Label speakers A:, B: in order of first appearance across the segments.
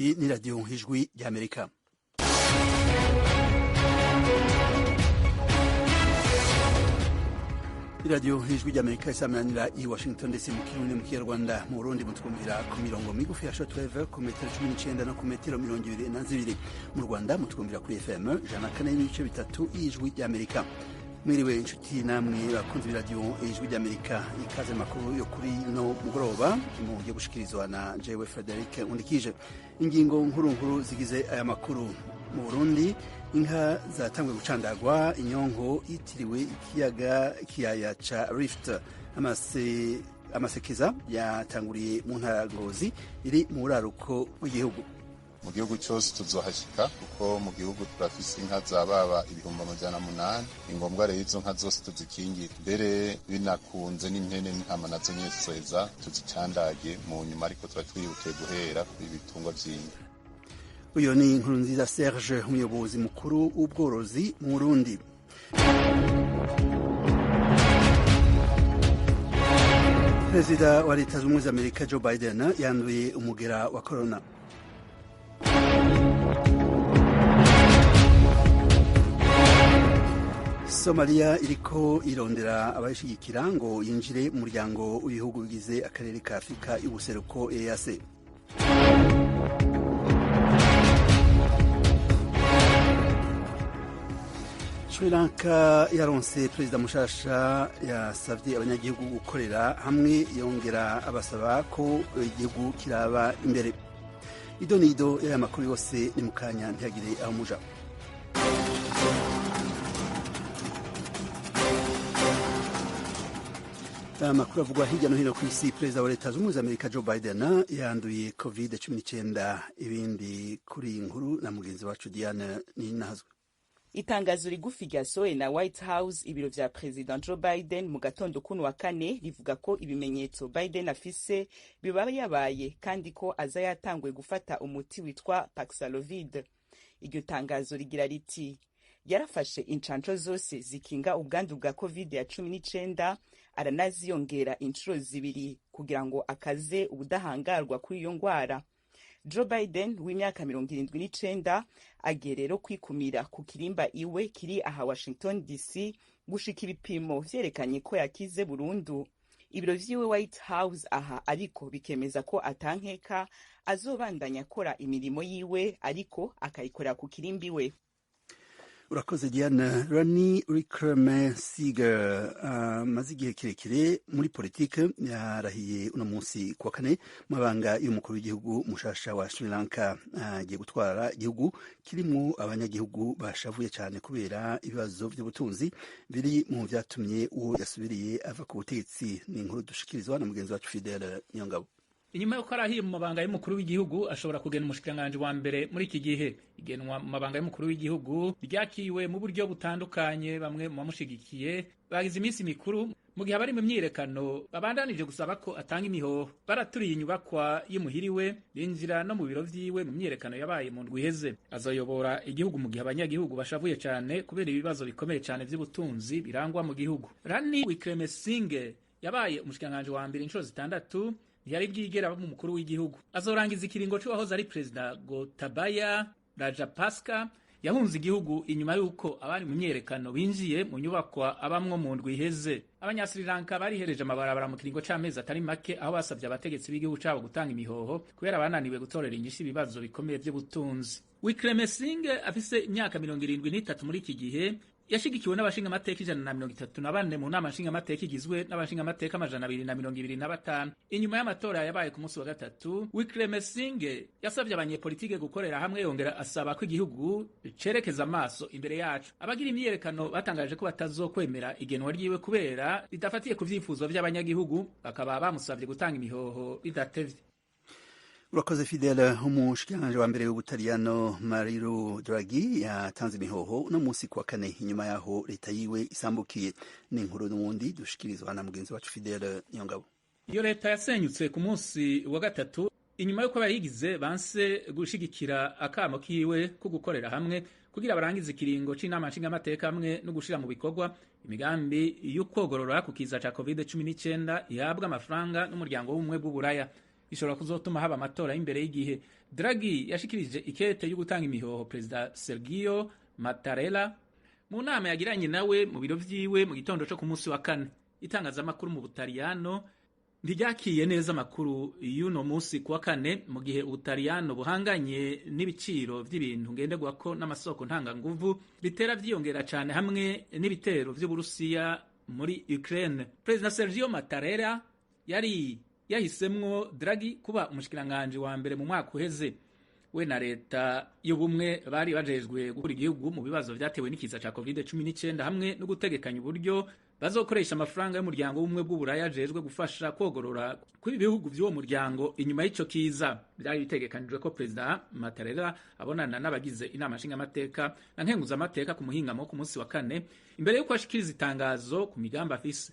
A: Iyi ni radiyo Ijwi ry'Amerika. Iradiyo Ijwi ry'Amerika isamanira i Washington DC mu Kirundi, mu Kinyarwanda. Mu Burundi mutwumvira ku mirongo migufi ya shortwave ku metero 19 no ku metero 22. Mu Rwanda mutwumvira kuri FM 104.3 y'Ijwi ry'Amerika. Mwiriwe inshuti namwe bakunzi b'iradiyo Ijwi ry'Amerika, ikaze makuru yo kuri no mugoroba mugiye gushikirizwa na jewe Frederic Undikije. Ingingo nkuru nkuru zigize aya makuru: mu Burundi inka zatanguye gucandagwa inyonko yitiriwe ikiyaga kiyaya ca Rift. Amasekeza yatanguriye mu ntara Ngozi iri mu buraruko bw'igihugu.
B: Mu gihugu cyose tuzohashika, kuko mu gihugu turafise inka zababa 800,000. Ni ngombwa rero izo nka zose tuzikingira, mbere binakunze n'impene n'intama nazo nyene tuzoheza tuzicandage mu nyuma, ariko tuba twihutiye guhera kuri ibitungwa vy'inka.
A: Uyo ni Nkurunziza Serge, umuyobozi mukuru w'ubworozi mu Burundi. Perezida wa Leta Zunze Ubumwe za Amerika Joe Biden yanduye umugera wa corona. Somalia iriko irondera abayishigikira ngo yinjire mu muryango w'ibihugu bigize akarere ka Afurika y'ubuseruko, EAC. Sri Lanka yaronse perezida mushasha, yasavye abanyagihugu gukorera hamwe, yongera abasaba ko igihugu kiraba imbere. Ido nido y'aya makuru yose ni mukanya, ntihagire aho muja. Amakuru avugwa hirya no hino ku isi: perezida wa Leta Zunze Ubumwe za Amerika Joe Biden yanduye COVID 19. Ibindi kuri iyi nkuru na mugenzi wacu Diane Ninahazwe.
C: Itangazo rigufi ryasohowe na White House, ibiro vya President Joe Biden, mu gatondo kuno wa kane rivuga ko ibimenyetso Biden afise biba yabaye kandi ko aza yatanguye gufata umuti witwa Paxlovid. Iryo tangazo rigira riti: "Yarafashe incanco zose zikinga ubwandu bwa COVID ya 19, aranaziyongera inshuro zibiri kugira ngo akaze ubudahangarwa kuri iyo ngwara." Joe Biden w'imyaka 79 agiye rero kwikumira ku kirimba iwe kiri aha Washington DC gushika ibipimo vyerekanye ko yakize burundu. Ibiro vyiwe White House aha ariko bikemeza ko atankeka azobandanya akora imirimo yiwe, ariko akayikorera ku kirimba iwe.
A: Urakoze Diane. Rani Wickremesinghe amaze igihe kirekire muri politike yarahiye uno munsi kuwa kane mabanga y'umukuru w'igihugu mushasha wa Sri Lanka. Agiye gutwara igihugu kirimwo abanyagihugu bashavuye cyane kubera ibibazo by'ubutunzi biri mu vyatumye uwo yasubiriye ava ku butegetsi. Ni inkuru dushikirizwa na mugenzi wacu Fidele Niyongabo.
D: Inyuma y'uko arahiye mu mabanga y'umukuru w'igihugu, ashobora kugena umushikiranganji wa mbere. Muri iki gihe igenwa mu mabanga y'umukuru w'igihugu ryakiwe mu buryo butandukanye. Bamwe mu bamushigikiye bagize iminsi mikuru, mu gihe abari mu myiyerekano babandanije gusaba ko atanga imihoho. Baraturiye inyubakwa y'imuhiriwe, binjira no mu biro vyiwe mu myiyerekano yabaye mu ndwi iheze. Azoyobora igihugu mu gihe abanyagihugu bashavuye cane kubera ibibazo bikomeye cane vy'ubutunzi birangwa mu gihugu. Rani Wickremesinghe yabaye umushikiranganji wa mbere inshuro zitandatu, ntiyari bwigera aba umukuru w'igihugu. Azorangiza ikiringo c'uwahoze ari perezida Gotabaya Rajapaksa, yahunze igihugu inyuma y'uko abari mu myiyerekano binjiye mu nyubakwa abamwo mu ndwi iheze. Abanya-Sri Lanka barihereje amabarabara mu kiringo c'amezi atari make, aho basavye abategetsi b'igihugu cabo gutanga imihoho kubera bananiwe gutorera inyishu ibibazo bikomeye vy'ubutunzi. Wickremesinghe afise imyaka 73 muri iki gihe, yashigikiwe n'abashingamateka 134 mu nama nshingamateka igizwe n'abashingamateka 225. Inyuma y'amatora yabaye ku munsi wa gatatu, Wickremesinghe yasavye abanyepolitike gukorera hamwe, yongera asaba ko igihugu cerekeza amaso imbere yacu. Abagira imyiyerekano batangaje ko batazokwemera igenwa ryiwe kubera ridafatiye ku vyifuzo vy'abanyagihugu, bakaba bamusavye gutanga imihoho bidatevye.
A: Urakoze Fidele. Umushikiranganji wa mbere w'Ubutaliyano Mario Draghi yatanze imihoho uno munsi kuwa kane inyuma yaho leta yiwe isambukiye. Ni inkuru n'ubundi dushikirizwa na mugenzi wacu Fidele Niyongabo.
D: Iyo leta yasenyutse ku munsi wa gatatu inyuma y'uko abayigize banse gushigikira akamo kiwe ko gukorera hamwe kugira barangize ikiringo c'inama nshingamateka hamwe no gushira mu bikorwa imigambi y'ukwogorora ku kiza ca COVID-19 ihabwa amafaranga n'umuryango w'ubumwe bw'Uburaya. Ishobora kuzotuma haba amatora y'imbere y'igihe. Draghi yashikirije ikete yo gutanga imihoho Perezida Sergio Mattarella mu nama yagiranye nawe mu biro vyiwe mu gitondo co ku munsi wa kane. Itangazamakuru mu Butaliyano ntiryakiye neza amakuru y'uno munsi kuwa kane, mu gihe Ubutaliyano buhanganye n'ibiciro vy'ibintu ngenderwako n'amasoko ntanganguvu bitera vyiyongera cane, hamwe n'ibitero vy'Uburusiya muri Ukraine. Perezida Sergio Mattarella yari yahisemwo Draghi kuba umushikiranganji wa mbere mu mwaka uheze. We na leta y'ubumwe bari bajejwe gukura igihugu mu bibazo vyatewe n'ikiza ca COVID-19 hamwe no gutegekanya uburyo bazokoresha amafaranga y'umuryango w'ubumwe bw'Uburaya ajejwe gufasha kogorora kw'ibihugu vy'uwo muryango inyuma y'ico kiza. Vyari bitegekanijwe ko Perezida Mattarella abonana n'abagize inama nshingamateka na nkenguzamateka ku muhingamo ku munsi wa kane, imbere y'uko ashikiriza itangazo ku migambi afise.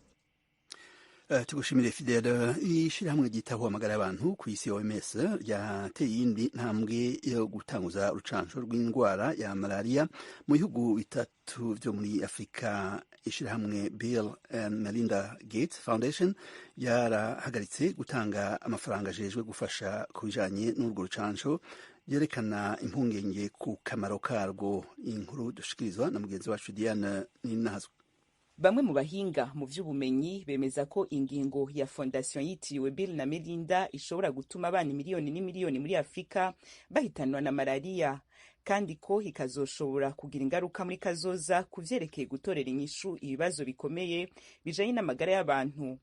A: Tugushimire Fidel. Ishirahamwe ryitaho amagara y'abantu ku isi OMS ryateye iyindi ntambwe yo gutanguza urucanco rw'indwara ya malaria mu bihugu bitatu vyo muri Afurika. Ishirahamwe Bill and Melinda Gates Foundation yarahagaritse gutanga amafaranga ajejwe gufasha ku bijanye n'urwo rucanco, ryerekana impungenge ku kamaro karwo. Inkuru dushikirizwa na mugenzi wacu Diane Ninahazwa.
C: Bamwe mu bahinga mu vy'ubumenyi bemeza ko ingingo ya fondation yitiriwe Bill na Melinda ishobora gutuma abana miliyoni n'imiliyoni muri Afurika bahitanwa na malariya, kandi ko ikazoshobora kugira ingaruka muri kazoza ku vyerekeye gutorera inyishu ibibazo bikomeye bijanye n'amagara y'abantu.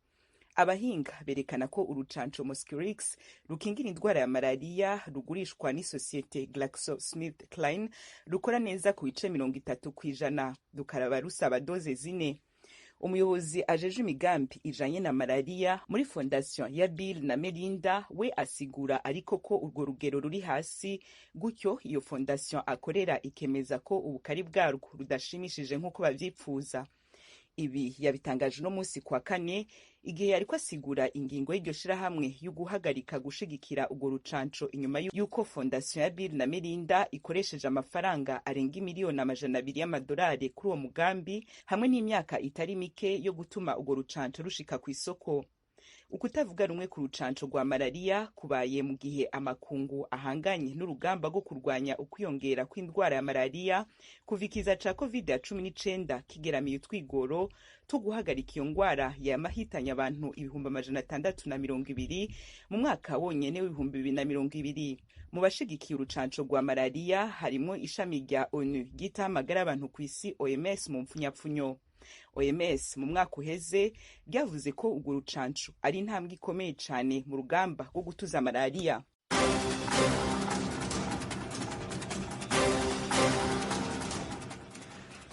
C: Abahinga berekana ko urucanco Mosquirix rukingira indwara ya malariya rugurishwa n'isosiyete GlaxoSmithKline rukora neza ku bice 30%, rukaraba rusaba doze 4. Umuyobozi ajeje imigambi ijanye na malariya muri fondation ya Bill na Melinda we asigura ariko ko urwo rugero ruri hasi, gutyo iyo fondation akorera ikemeza ko ubukari bwarwo rudashimishije nk'uko bavyipfuza. Ibi yabitangaje uno munsi kwa kane igihe yariko asigura ingingo y'iryo shirahamwe yo guhagarika gushigikira urwo rucanco, inyuma y'uko fondation ya Bill na Melinda ikoresheje amafaranga arenga 200 miliyoni y'amadolari kuri uwo mugambi, hamwe n'imyaka itari mike yo gutuma urwo rucanco rushika ku isoko. Ukutavuga rumwe ku rucanco rwa malariya kubaye mu gihe amakungu ahanganye n'urugamba rwo kurwanya ukwiyongera kw'indwara ya malariya kuva ikiza ca COVID-19 kigeramiye utwigoro two guhagarika iyo ngwara yamahitanye abantu 620,000 mu mwaka wonyene w'2020. Mu bashigikiye urucanco rwa malariya harimwo ishami rya ONU ryitaho amagara y'abantu kw'isi, OMS mu mpfunyapfunyo. OMS mu mwaka uheze ryavuze ko urwo rucanco ari intambwe ikomeye cane mu rugamba rwo gutuza malariya.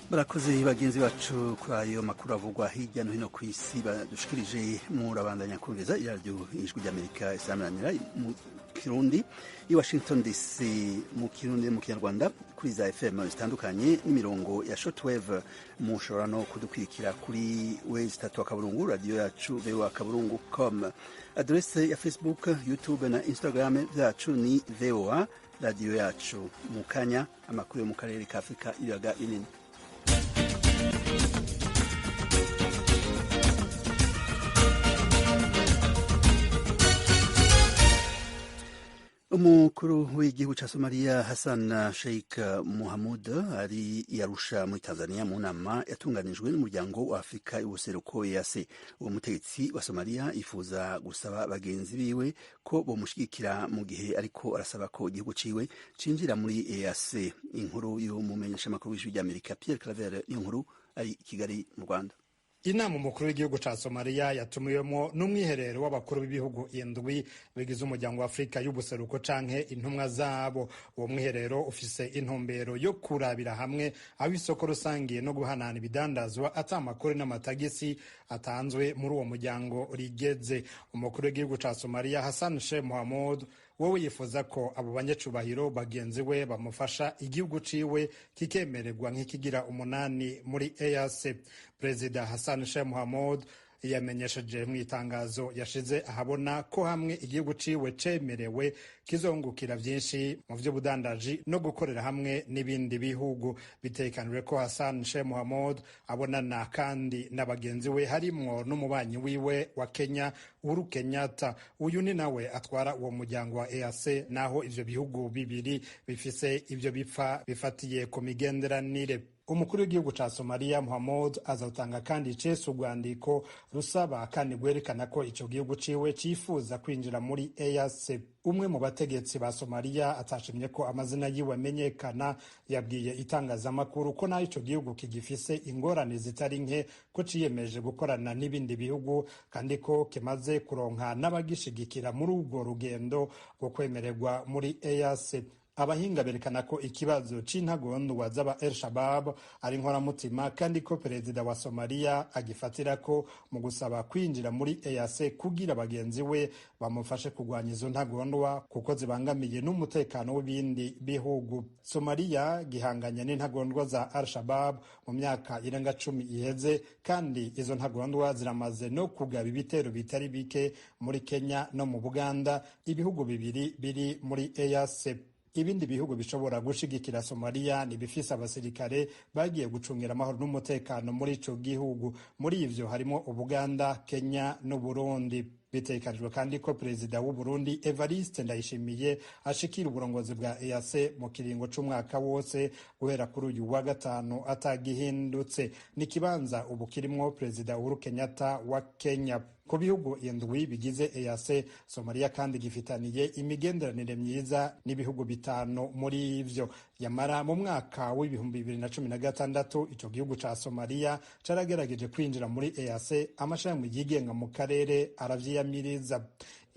A: Barakoze bagenzi bacu kuri ayo makuru avugwa hirya no hino ku isi badushikirije. Murabandanya kumviriza iradiyo Ijwi ry'Amerika isaminanira mu Kirundi i Washington DC, mu Kirundi mu Kinyarwanda, kuri za FM zitandukanye n'imirongo ya shortwave. Mushobora no kudukwirikira kuri w3.radioyacu voa.com. Adrese ya Facebook, YouTube na Instagram byacu ni VOA Radiyo Yacu. Mu kanya, amakuru yo mu karere ka Afurika ibiyaga binini. Umukuru w'igihugu ca Somalia Hassan Sheikh Mohamud ari i Arusha muri Tanzania mu nama yatunganijwe n'umuryango wa Afurika y'ubuseruko EAC. Uwo mutegetsi wa Somalia yifuza gusaba bagenzi biwe ko bomushigikira mu gihe ariko arasaba ko igihugu ciwe cinjira muri EAC. Inkuru y'umumenyeshamakuru w'Ijwi ry'Amerika Pierre Claver, niyo nkuru ari i Kigali mu Rwanda.
E: Inama umukuru w'igihugu ca Somaliya yatumiwemo n'umwiherero w'abakuru b'ibihugu indwi bigize umuryango wa Afurika y'ubuseruko canke intumwa zabo. Uwo mwiherero ufise intumbero yo kurabira hamwe aho isoko rusange no guhanahana ibidandazwa ata amakuru n'amatagisi atanzwe muri uwo muryango rigeze. Umukuru w'igihugu ca Somaliya Hassan Sheikh Mohamud wowe yifuza ko abo banyacubahiro bagenzi we bamufasha igihugu ciwe kikemererwa nk'ikigira umunani muri EAC. Perezida Hassan Sheikh Mohamud Yamenyesheje mu itangazo yashize ahabona ko hamwe igihugu ciwe cemerewe kizongukira vyinshi mu vy'ubudandaji no gukorera hamwe n'ibindi bihugu. Bitekanijwe ko Hassan Sheikh Mohamud abonana kandi na bagenzi we, harimwo n'umubanyi wiwe wa Kenya, Uhuru Kenyatta. Uyu ni nawe atwara uwo muryango wa EAC, naho ivyo bihugu bibiri bifise ivyo bipfa bifatiye ku migenderanire. Umukuru w'igihugu ca Somalia Mohamud azotanga kandi icese urwandiko rusaba kandi rwerekana ko ico gihugu ciwe cifuza kwinjira muri EAC. Umwe mu bategetsi ba Somalia atashimye ko amazina yiwe amenyekana yabwiye itangazamakuru ko naho ico gihugu kigifise ingorane zitari nke, ko ciyemeje gukorana n'ibindi bihugu kandi ko kimaze kuronka n'abagishigikira muri urwo rugendo rwo kwemererwa muri EAC. Abahinga berekana ko ikibazo c'intagondwa z'aba El Shabab ari inkoramutima, kandi ko perezida wa Somalia agifatira ko mu gusaba kwinjira muri EAC kugira bagenzi we bamufashe kurwanya izo ntagondwa, kuko zibangamiye n'umutekano w'ibindi bihugu. Somalia gihanganye n'intagondwa za Al Shabab mu myaka irenga 10 iheze, kandi izo ntagondwa ziramaze no kugaba ibitero bitari bike muri Kenya no mu Buganda, ibihugu bibiri biri muri EAC. Ibindi bihugu bishobora gushigikira Somalia ni bifise abasirikare bagiye gucungira amahoro n'umutekano muri ico gihugu. Muri ivyo harimo Ubuganda, Kenya n'Uburundi. Bitekanijwe kandi ko perezida w'u Burundi Evariste Ndayishimiye ashikira uburongozi bwa EAC mu kiringo c'umwaka wose guhera kuri uyu wa gatanu atagihindutse. Ni kibanza ubu kirimwo perezida Uhuru Kenyatta wa Kenya. Ku bihugu indwi bigize EAC, Somalia kandi gifitaniye imigenderanire myiza n'ibihugu 5 muri ivyo. Yamara mu mwaka w'2016 ico gihugu ca Somalia caragerageje kwinjira muri EAC, amashirahamwe yigenga mu karere aravyiyamiriza.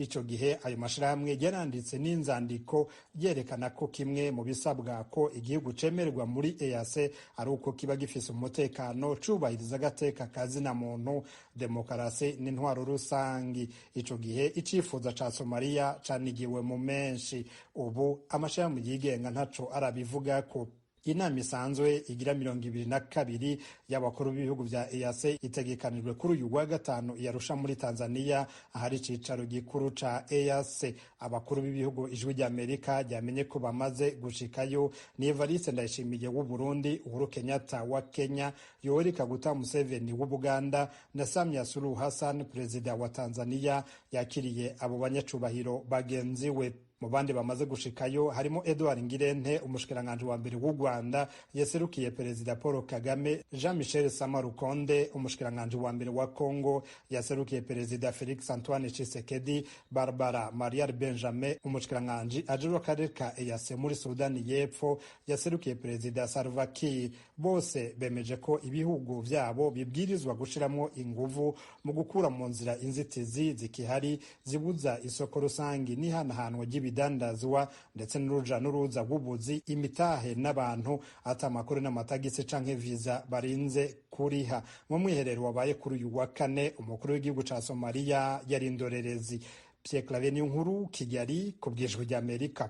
E: Ico gihe ayo mashirahamwe yaranditse n'inzandiko yerekana ko kimwe mu bisabwa ko igihugu cemererwa muri EAC ari uko kiba gifise umutekano, cubahiriza agateka kazina muntu, demokarasi n'intwaro rusangi. Ico gihe icifuza ca Somalia canigiwe mu menshi. Ubu amashirahamwe yigenga ntaco arabivugako. Inama isanzwe igira 22 y'abakuru b'ibihugu vya EAC itegekanijwe kuri uyu wa gatanu yarusha muri Tanzania, ahari icicaro gikuru ca EAC. Abakuru b'ibihugu Ijwi ry'Amerika ryamenye ko bamaze gushikayo ni Evariste Ndayishimiye w'u Burundi, Uhuru Kenyatta wa Kenya, Yoweri Kaguta Museveni w'u Buganda na Samia Suluhu Hassan, perezida wa Tanzania, yakiriye abo banyacubahiro bagenzi we. Mu bandi bamaze gushikayo harimo Edouard Ngirente, umushikiranganji wa mbere w'u Rwanda yaserukiye perezida Paul Kagame, Jean Michel Samarukonde, umushikiranganji wa mbere wa Congo yaserukiye perezida Felix Antoine Tshisekedi, Barbara Marial Benjamin, umushikiranganji ajejwe akarere ka EAC muri Sudani y'Epfo yaserukiye perezida Salva Kiir. Bose bemeje ko ibihugu vyabo bibwirizwa gushiramwo inguvu mu gukura mu nzira inzitizi zikihari zibuza isoko rusangi n'ihanahanwa ry'ibidandazwa ndetse n'uruja n'uruza rw'ubuzi, imitahe n'abantu, ata amakuru n'amatagisi canke visa barinze kuriha. Mu mwiherero wabaye kuri uyu wa kane, umukuru w'igihugu ca Somalia yari indorerezi. Pierre Claver Niyonkuru, Kigali, ku bw'Ijwi ry'Amerika.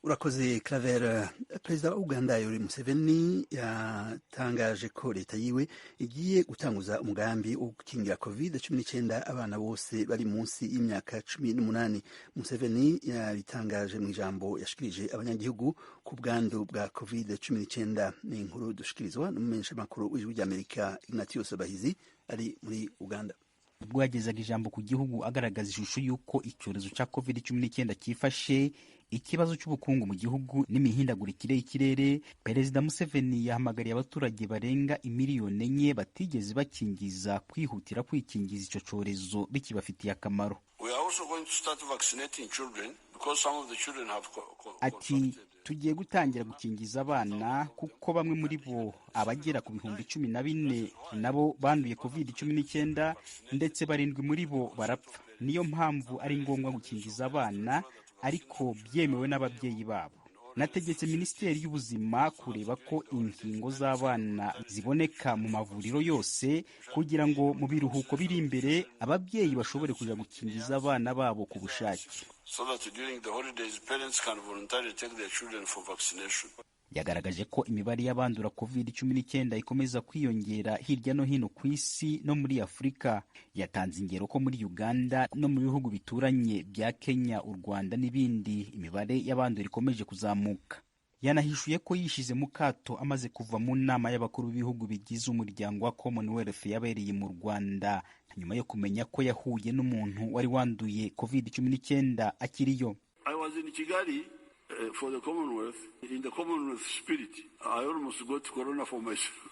A: Urakoze Claver. Perezida wa Uganda Yoweri Museveni yatangaje ko leta yiwe igiye gutanguza umugambi wo gukingira COVID-19 abana bose bari munsi y'imyaka 18. Museveni yabitangaje mu ijambo yashikirije abanyagihugu ku bwandu bwa COVID-19. Ni inkuru dushikirizwa n'umumenyeshamakuru w'Ijwi ry'Amerika Ignatius Bahizi ari muri Uganda.
F: Ubwo yagezaga ijambo ku gihugu agaragaza ishusho y'uko icyorezo cya COVID-19 cyifashe, ikibazo cy'ubukungu mu gihugu n'imihindagurikire y'ikirere, Perezida Museveni yahamagariye abaturage barenga 4 miliyoni batigeze bakingiza kwihutira kwikingiza icyo cyorezo bikibafitiye akamaro. Ati: "Tugiye gutangira gukingiza abana kuko bamwe muri bo, abagera ku 14,000, nabo banduye COVID-19, ndetse barindwi muri bo barapfa. Niyo mpamvu ari ngombwa gukingiza abana, ariko byemewe n'ababyeyi babo. Nategetse Minisiteri y'Ubuzima kureba ko inkingo z'abana ziboneka mu mavuriro yose, kugira ngo mu biruhuko biri imbere ababyeyi bashobore kuja gukingiza abana babo ku bushake."
G: So that during the holidays parents can voluntarily take their children for vaccination.
F: Yagaragaje ko imibare y'abandura COVID-19 ikomeza kwiyongera hirya no hino ku isi no muri Afurika. Yatanze ingero ko muri Uganda no mu bihugu bituranye bya Kenya, u Rwanda n'ibindi imibare y'abandura ikomeje kuzamuka. Yanahishuye ko yishize mu kato amaze kuva mu nama y'abakuru b'ibihugu bigize umuryango wa Commonwealth yabereye mu Rwanda, nyuma yo kumenya ko yahuye n'umuntu wari wanduye COVID-19 akiriyo.
G: I was in Kigali for the Commonwealth. In the Commonwealth spirit, I almost got corona for myself.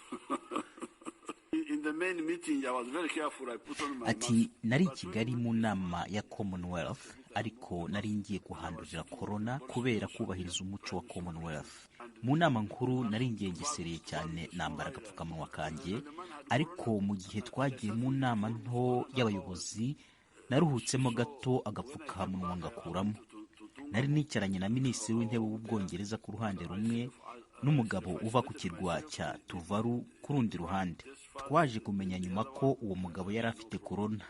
G: In the main meeting, I was very careful. I put on my
H: Ati
G: mask.
H: Nari i Kigali mu nama ya Commonwealth, ariko nari ngiye kuhandurira corona kubera kubahiriza umuco wa Commonwealth. Mu nama nkuru nari ngengesereye cyane, nambara agapfukamunwa kanjye, ariko mu gihe twagiye mu nama nto y'abayobozi naruhutsemo gato agapfukamunwa ngakuramo. Nari nicaranye na minisitiri w'intebe w'Ubwongereza ku ruhande rumwe n'umugabo uva ku kirwa cya Tuvalu ku rundi ruhande. Twaje kumenya nyuma ko uwo mugabo yari afite korona.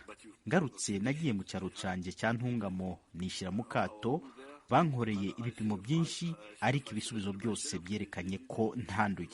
H: Ngarutse nagiye mu cyaro cyanjye cya Ntungamo, nishyira mu kato. Bankoreye ibipimo byinshi, ariko ibisubizo byose byerekanye ko ntanduye.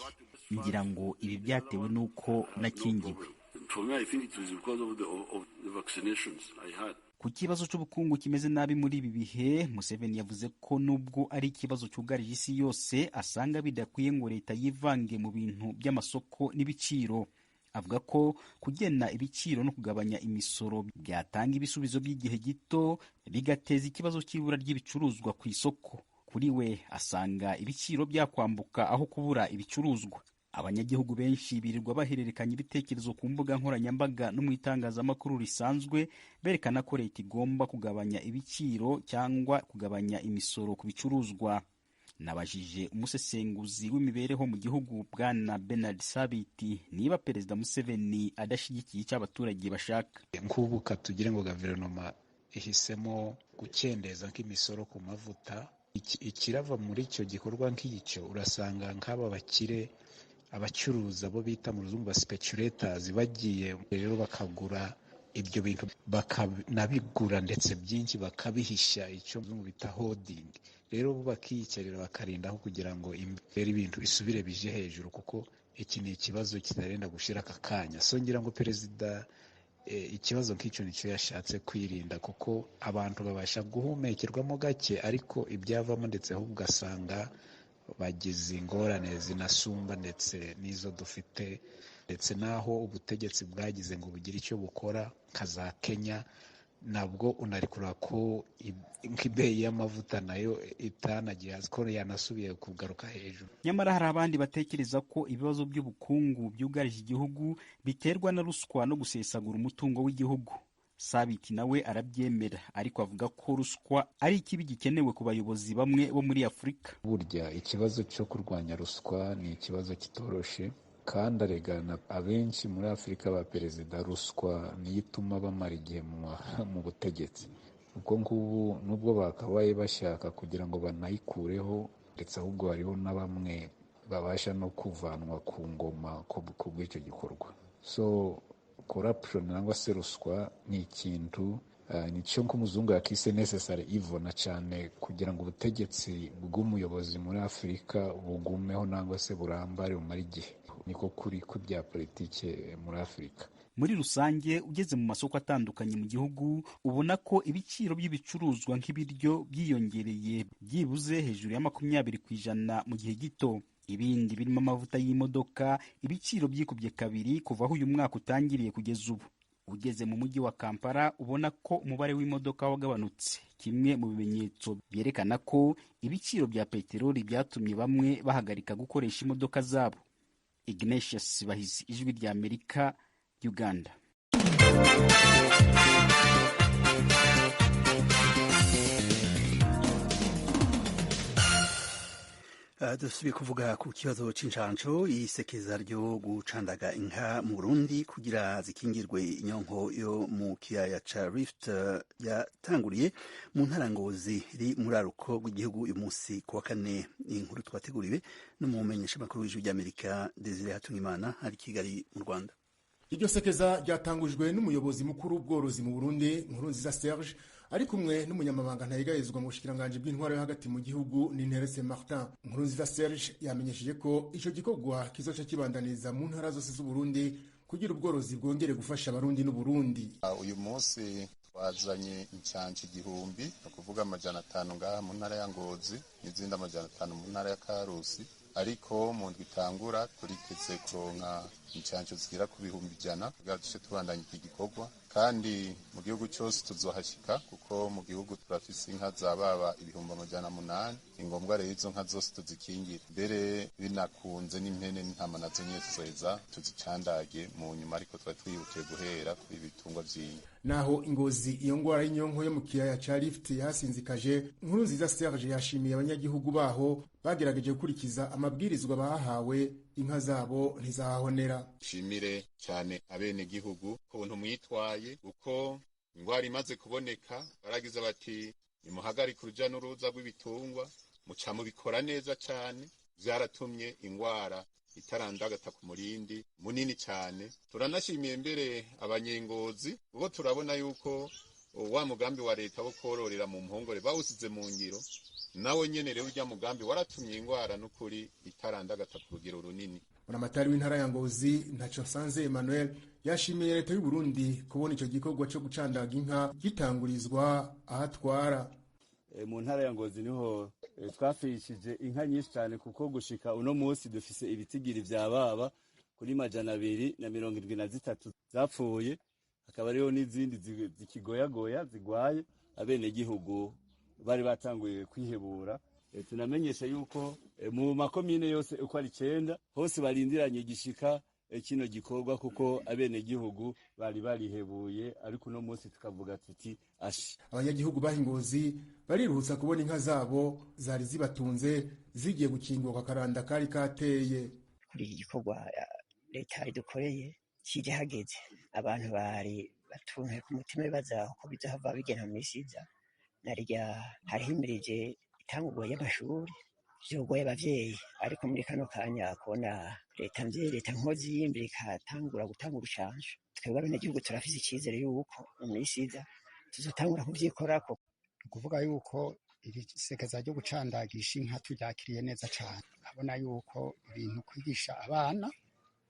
H: Ngira ngo ibi byatewe n'uko nakingiwe.
G: For me, I think it was because of the vaccinations I had.
F: Ku kibazo cy'ubukungu kimeze nabi muri ibi bihe, Museveni yavuze ko nubwo ari ikibazo cyugarije isi yose, asanga bidakwiye ngo leta yivange mu bintu by'amasoko n'ibiciro. Avuga ko kugena ibiciro no kugabanya imisoro byatanga ibisubizo by'igihe gito, bigateza ikibazo cy'ibura ry'ibicuruzwa ku isoko. Kuri we asanga ibiciro byakwambuka aho kubura ibicuruzwa. Abanyagihugu benshi birirwa bahererekanya ibitekerezo ku mbuga nkoranyambaga no mu itangazamakuru risanzwe, berekana ko leta igomba kugabanya ibiciro cyangwa kugabanya imisoro ku bicuruzwa. Nabajije umusesenguzi w'imibereho mu gihugu, bwana Bernard Sabiti, niba Perezida Museveni adashyigikiye icyo abaturage bashaka.
I: Nk'ubu tugire ngo guverinoma ihisemo gukendeza nk'imisoro ku mavuta, ikirava muri icyo gikorwa nk'icyo, urasanga nk'aba bakire, abacuruza bo bita mu ruzungu ba speculators, bagiye rero bakagura ibyo bintu, bakanabigura ndetse byinshi, bakabihisha, icyo mu bita hoarding. Rero bo bakiyicarira, bakarindaho kugira ngo imbere ibintu bisubire bije hejuru, kuko iki ni ikibazo kitarenda gushira aka kanya. So ngira ngo perezida ikibazo nk'icyo nicyo yashatse kwirinda, kuko abantu babasha guhumekerwamo gake, ariko ibyavamo ndetse ahubwo ugasanga bagize ingorane zinasumba ndetse n'izo dufite, ndetse n'aho ubutegetsi bwagize ngo bugire icyo bukora nka za Kenya, nabwo unarekura ko nk'ibeyi y'amavuta nayo itanagiye hasi, ko yanasubiye kugaruka hejuru.
F: Nyamara hari abandi batekereza ko ibibazo by'ubukungu byugarije igihugu biterwa na ruswa no gusesagura umutungo w'igihugu. Sabiti nawe arabyemera, ariko avuga ko ruswa ari ikibi gikenewe ku bayobozi bamwe bo muri Afurika.
B: Burya ikibazo cyo kurwanya ruswa ni ikibazo kitoroshe, kandi aregana abenshi muri Afurika ba perezida, ruswa niyo ituma bamara igihe mu butegetsi. Ubwo ngubu nubwo bakabaye bashaka kugira ngo banayikureho, ndetse ahubwo hariho na bamwe babasha no kuvanwa ku ngoma ku bw'icyo gikorwa. So corruption nangwa se ruswa ni ikintu nicyo nk'umuzungu yakise necessary evil, na cyane kugira ngo ubutegetsi bw'umuyobozi muri Afurika bugumeho nangwa se burambare, bumare igihe. Niko kuri ku bya politike muri Afurika.
F: Muri rusange, ugeze mu masoko atandukanye mu gihugu, ubona ko ibiciro by'ibicuruzwa nk'ibiryo byiyongereye byibuze hejuru ya 20% mu gihe gito. Ibindi birimo amavuta y'imodoka, ibiciro byikubye kabiri kuva aho uyu mwaka utangiriye kugeza ubu. Ugeze mu mujyi wa Kampala, ubona ko umubare w'imodoka wagabanutse, kimwe mu bimenyetso byerekana ko ibiciro bya peteroli byatumye bamwe bahagarika gukoresha imodoka zabo. Ignatius Bahizi, Ijwi rya Amerika, Uganda.
A: Dusubiye kuvuga ku kibazo c'incanco. Isekeza ryo gucandaga inka mu Burundi kugira zikingirwe inyonko yo mu kiyaya ca Rift yatanguriye mu ntara Ngozi iri muri aruko bw'igihugu uyu munsi ku wa kane. Inkuru twateguriwe n'umumenyeshamakuru w'Ijwi ry'Amerika, Desire Hatungimana, ari Kigali mu Rwanda.
J: Iryo sekeza ryatangujwe n'umuyobozi mukuru w'ubworozi mu Burundi, Nkurunziza Serge, Ari kumwe n'umunyamabanga ntayegayezwa mu bushikiranganji bw'intwaro yo hagati mu gihugu Ninteretse Martin. Nkurunziza Serge yamenyesheje ko ico gikorwa kizoca kibandaniriza mu ntara zose z'Uburundi kugira ubworozi bwongere gufasha Abarundi n'Uburundi.
B: Uyu munsi twazanye incanco 1000, ni ukuvuga 500 ngaha mu ntara ya Ngozi n'izindi 500 mu ntara ya Karusi, ariko mu ndwi itangura turiteze kuronka incanco zigera ku 100,000 kugira duce tubandanya iki gikorwa. Kandi mu gihugu cyose tuzohashika, kuko mu gihugu turafise inka za baba 800,000. Ni ngombwa rero izo nka zose tuzikingira, mbere binakunze n'impene n'intama nazo nyene tuzoheza tuzicandage mu nyuma, ariko twari twihutiye guhera kuri ibitungwa vy'inka.
J: Naho Ingozi iyo ngwara y'inyonko yo mu kiyaya ca Rift yasinzikaje, Nkurunziza Serge yashimiye abanyagihugu baho bagerageje gukurikiza amabwirizwa bahawe, inka zabo ntizahonera.
B: Shimire cyane abenegihugu ukuntu mwitwaye, kuko ingwara imaze kuboneka baragize bati nimuhagarike uruja n'uruza rw'ibitungwa, muca mubikora neza cyane, vyaratumye ingwara itarandagata ku murindi munini cyane. Turanashimiye mbere abanyengozi, kuko turabona yuko wa mugambi wa leta wo kororera mu mpongore bawusize mu ngiro, nawe nyene rero urya mugambi waratumye ingwara n'ukuri itarandagata ku rugero runini.
J: Buramatari w'intara ya Ngozi Ntaco Nsanze Emmanuel yashimiye leta y'u Burundi kubona ico gikorwa co gucandaga inka gitangurizwa ahatwara.
K: Mu ntara ya Ngozi niho twafishije inka nyinshi cyane, kuko gushika uno munsi dufise ibitigiri vya baba kuri 273 zapfuye, hakaba hariho n'izindi zikigoyagoya zigwaye. Abenegihugu bari batanguye kwihebura. Tunamenyesha yuko mu makomine yose uko ari 9 hose barindiranye gishika kino gikorwa, kuko abenegihugu bari barihebuye, ariko uno munsi tukavuga tuti ashi.
J: Abanyagihugu bahingozi bariruhutsa kubona inka zabo zari zibatunze zigiye gukingurwa karanda kari kateye.
L: Kuri iki gikorwa leta idukoreye kije hageze, abantu bari batunze ku mutima bibaza uko bizohava bigenda mu misi iza. Narirya harihimirije itangurwa y'amashuri vyogoye abavyeyi, ariko muri kano kanya kubona leta mvyeyi leta nkozi y'imbere ikatangura gutanga urucanco, twebwe abenegihugu turafise icizere yuko mu misi iza tuzotangura kuvyikorako.
M: Ni ukuvuga yuko iri sekeza ryo gucandagisha inka turyakiriye neza cane. Urabona yuko ibintu kwigisha abana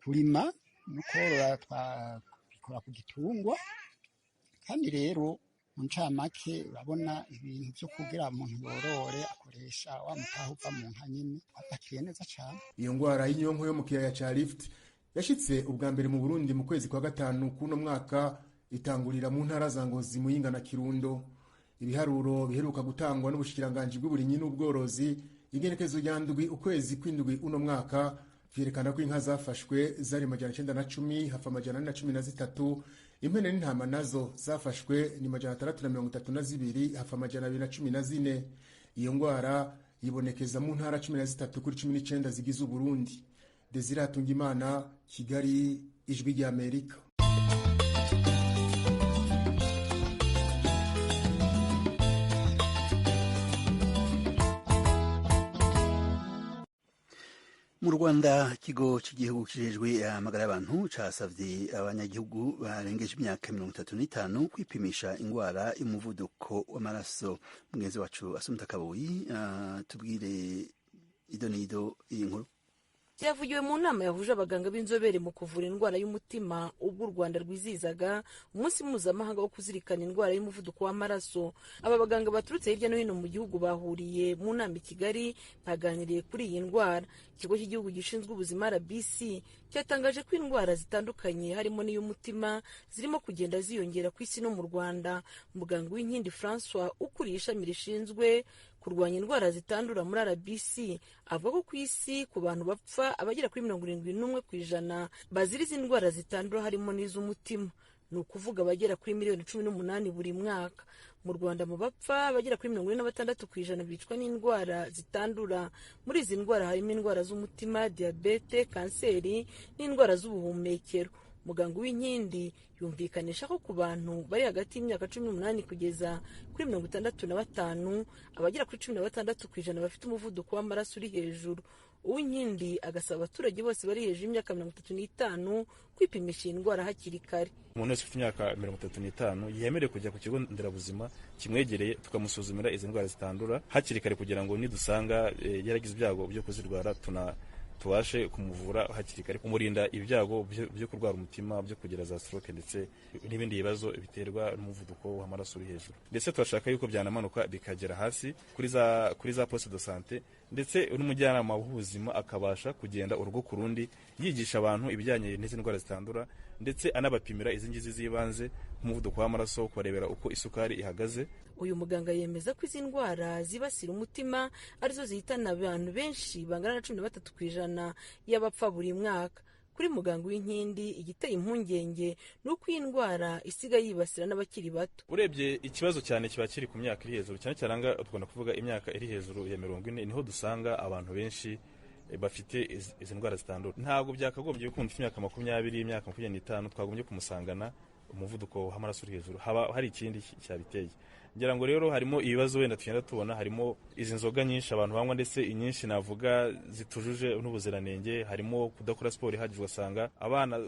M: kurima no korora twabikora ku gitungwa, kandi rero mu ncamake urabona ibintu vyo kugira umuntu yorore akoresha wa mutahe uva mu nka nyene, twabyakiriye neza cane.
J: Iyo ngwara y'inyonko yo mu kiyaya ca Rift yashitse ubwa mbere mu Burundi mu kwezi kwa gatanu kuno mwaka, itangurira mu ntara za Ngozi, Muyinga na Kirundo. Ibiharuro biheruka gutangwa n'ubushikiranganji bw'uburimyi n'ubworozi igenekezo rya 7 ukwezi kw'indwi uno mwaka vyerekana ko inka zafashwe zari 910, hafa 413, impene n'intama nazo zafashwe ni 632, hafa 214. Iyo ngwara yibonekeza mu ntara 13 kuri 19 zigize Uburundi. Desire Hatungimana, Kigali, Ijwi rya Amerika.
A: Mu Rwanda, ikigo cy'igihugu kijejwe amagara y'abantu casavye abanyagihugu barengeje imyaka 35 kwipimisha ingwara y'umuvuduko w'amaraso. Mugenzi wacu Asumta Kaboyi tubwire ido n'ido iyi nkuru.
N: Byavugiwe mu nama yahuje abaganga b'inzobere mu kuvura indwara y'umutima ubwo u Rwanda rwizihizaga umunsi mpuzamahanga wo kuzirikana indwara y'umuvuduko w'amaraso. Aba baganga baturutse hirya no hino mu gihugu bahuriye mu nama i Kigali baganiriye kuri iyi ndwara. Ikigo cy'igihugu gishinzwe ubuzima RBC cyatangaje ko indwara zitandukanye harimo n'iy'umutima zirimo kugenda ziyongera ku isi no mu Rwanda. Muganga Uwinkindi Francois ukuriye ishami rishinzwe kurwanya indwara zitandura muri RBC avuga ko ku isi ku bantu bapfa abagera kuri 71% bazira izi ndwara zitandura harimo n'iz'umutima, ni ukuvuga abagera kuri miliyoni 18 buri mwaka. Mu Rwanda mu bapfa abagera kuri 46% bicwa n'indwara zitandura. Muri izi ndwara harimo indwara z'umutima, diyabete, kanseri n'indwara z'ubuhumekero. Muganga Uwinkindi yumvikanisha ko ku bantu bari hagati y'imyaka 18 kugeza kuri 65 abagera kuri 16% bafite umuvuduko w'amaraso uri hejuru. Uwinkindi agasaba abaturage bose bari hejuru y'imyaka 35 kwipimisha iyi ndwara hakiri kare.
O: Umuntu wese ufite imyaka 35 yemerewe kujya ku kigo nderabuzima kimwegereye, tukamusuzumira izi ndwara zitandura hakiri kare, kugira ngo nidusanga yaragize ibyago byo kuzirwara tubashe kumuvura hakiri kare, kumurinda ibyago byo kurwara umutima, byo kugira za stroke ndetse n'ibindi bibazo biterwa n'umuvuduko w'amaraso uri hejuru. Ndetse turashaka yuko byanamanuka bikagera hasi kuri za poste de sante, ndetse n'umujyanama w'ubuzima akabasha kugenda urugo ku rundi yigisha abantu ibijyanye n'izi ndwara zitandura, ndetse anabapimira izi ngizi z'ibanze nk'umuvuduko w'amaraso, kubarebera uko isukari ihagaze.
N: Uyu muganga yemeza ko izi ndwara zibasira umutima arizo zihitana abantu benshi bangana na 13% y'abapfa buri mwaka. Kuri muganga Uwinkindi, igiteye impungenge ni uko iyi ndwara isigaye yibasira n'abakiri bato.
O: Urebye ikibazo cyane kiba kiri ku myaka iri hejuru, cyane cyane aha tugomba kuvuga imyaka iri hejuru ya 40, niho dusanga abantu benshi bafite izi ndwara zitandura. Ntabwo byakagombye ko umuntu ufite imyaka 20, imyaka 25 twagombye kumusangana umuvuduko w'amaraso uri hejuru, haba hari ikindi cyabiteye. Ngira ngo rero harimo ibibazo wenda tugenda tubona, harimo izi nzoga nyinshi abantu banywa, ndetse inyinshi navuga zitujuje n'ubuziranenge, harimo kudakora siporo ihagije, ugasanga abana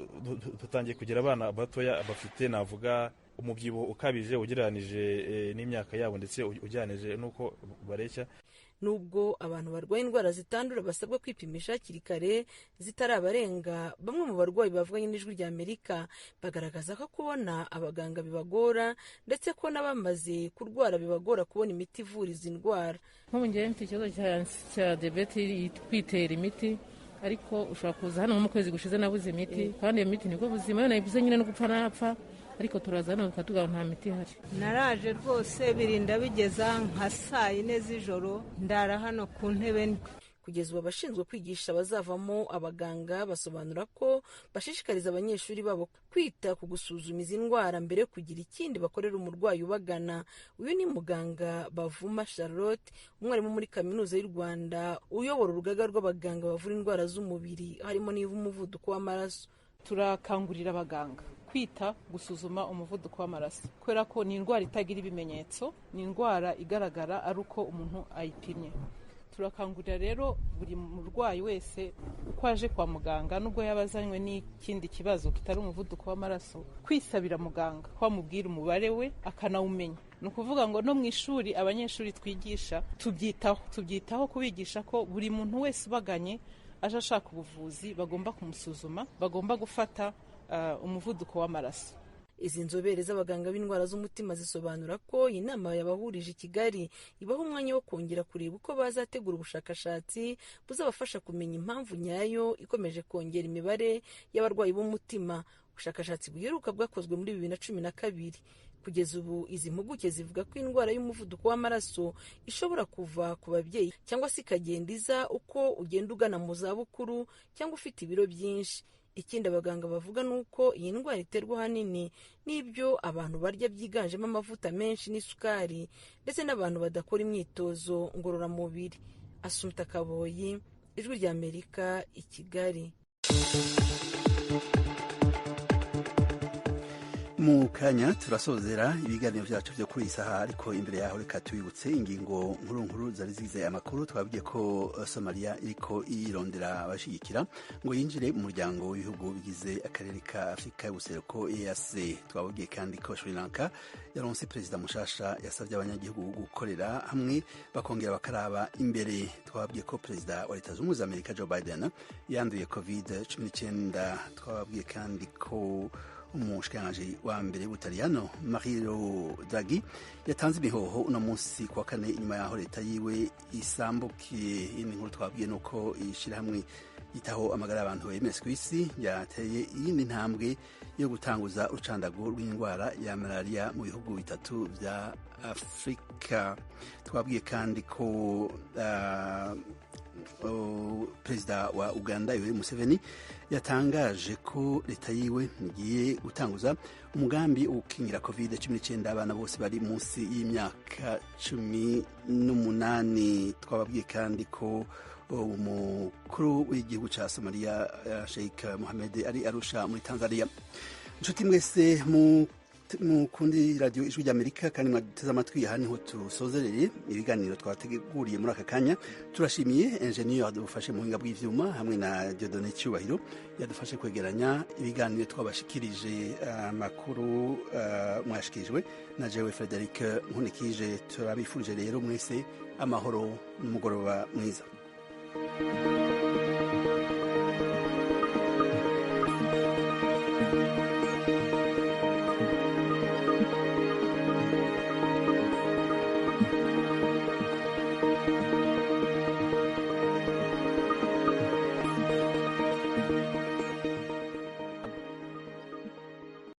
O: dutangiye kugira abana batoya bafite navuga umubyibuho ukabije ugereranije n'imyaka yabo, ndetse ugereranije n'uko bareshya.
N: Nubwo abantu barwaye indwara zitandura basabwa kwipimisha hakiri kare zitarabarenga, bamwe mu barwayi bavuganye n'Ijwi rya Amerika bagaragaza ko kubona abaganga bibagora, ndetse ko n'abamaze kurwara bibagora kubona imiti ivura izi ndwara.
P: Nk'ubu ngewe mfite ikibazo cya diyabete, kwitera imiti, ariko ushobora kuza hano nko mu kwezi gushize nabuze imiti, kandi iyo miti nibwo buzima, iyo nayibuze nyine no gupfa napfa, ariko turaza hano bakatubwira nta miti ihari.
Q: Naraje rwose birinda bigeza nka 4:00 z'ijoro, ndara hano ku ntebe.
N: Kugeza ubu abashinzwe kwigisha abazavamo abaganga basobanura ko bashishikariza abanyeshuri babo kwita ku gusuzuma izi ndwara mbere yo kugira ikindi bakorera umurwayi ubagana. Uyu ni muganga Bavuma Charlotte, umwarimu muri Kaminuza y'u Rwanda uyobora urugaga rw'abaganga bavura indwara z'umubiri harimo n'iy'umuvuduko w'amaraso.
R: Turakangurira abaganga kwita gusuzuma umuvuduko w'amaraso, kubera ko ni indwara itagira ibimenyetso, ni indwara igaragara ari uko umuntu ayipimye. Turakangurira rero buri murwayi wese uko aje kwa muganga, nubwo yaba azanywe n'ikindi kibazo kitari umuvuduko w'amaraso, kwisabira muganga ko amubwira umubare we akanawumenya. Ni ukuvuga ngo no mu ishuri abanyeshuri twigisha tubyitaho kubigisha ko buri muntu wese ubaganye aje ashaka ubuvuzi bagomba kumusuzuma, bagomba gufata umuvuduko w'amaraso.
N: Izi nzobere z'abaganga b'indwara z'umutima zisobanura ko iyi nama yabahurije i Kigali ibaha umwanya wo kongera kureba uko bazategura ubushakashatsi buzabafasha kumenya impamvu nyayo ikomeje kongera imibare y'abarwayi b'umutima. Ubushakashatsi buheruka bwakozwe muri 2012. Kugeza ubu izi mpuguke zivuga ko indwara y'umuvuduko w'amaraso ishobora kuva ku babyeyi cyangwa se ikagenda iza uko ugenda ugana mu zabukuru cyangwa ufite ibiro byinshi. Ikindi abaganga bavuga ni uko iyi ndwara iterwa ahanini n'ibyo abantu barya byiganjemo amavuta menshi n'isukari, ndetse n'abantu badakora imyitozo ngororamubiri. Asumta Kaboyi, Ijwi rya Amerika, i Kigali.
A: Mu kanya turasozera ibiganiro byacu byo kuri iyi saha, ariko imbere yaho reka tubibutse ingingo nkuru nkuru zari zigize amakuru. Twabwiye ko Somalia iriko irondera abashigikira ngo yinjire mu muryango w'ibihugu bigize akarere ka Afurika y'ubuseruko EAC. Twabwiye kandi ko Sri Lanka yaronse perezida mushasha yasabye abanyagihugu gukorera hamwe bakongera bakaraba imbere. Twabwiye ko perezida wa Leta Zunze Ubumwe za Amerika Joe Biden yanduye COVID-19. Twabwiye kandi ko umushikiranganji wa mbere w'Ubutaliyano Mario Draghi yatanze imihoho uno munsi kuwa kane inyuma yaho leta yiwe isambukiye. Iyi nkuru twabwiye nuko ishirahamwe yitaho amagara y'abantu OMS ku isi yateye iyindi ntambwe yo gutanguza urucandago rw'indwara ya malaria mu bihugu bitatu vya Afurika. Twabwiye kandi ko perezida wa Uganda Yoweri Museveni yatangaje ko leta yiwe igiye gutanguza umugambi wo gukingira COVID-19 abana bose bari munsi y'imyaka 18. Twababwiye kandi ko umukuru w'igihugu ca Somalia Sheikh Mohamed ari Arusha muri Tanzania. Inshuti mwese mu Mukundi radio Ijwi ry'Amerika kandi mwaduteze amatwi, aha niho tusozereye ibiganiro twateguriye muri aka kanya. Turashimiye enjeniyeri yadufashe mu buhinga bw'ivyuma hamwe na Dieudonné Cyubahiro yadufashe kwegeranya ibiganiro twabashikirije. Amakuru mwashikirijwe na jewe Frederic Nkunikije. Turabifurije rero mwese amahoro n'umugoroba mwiza.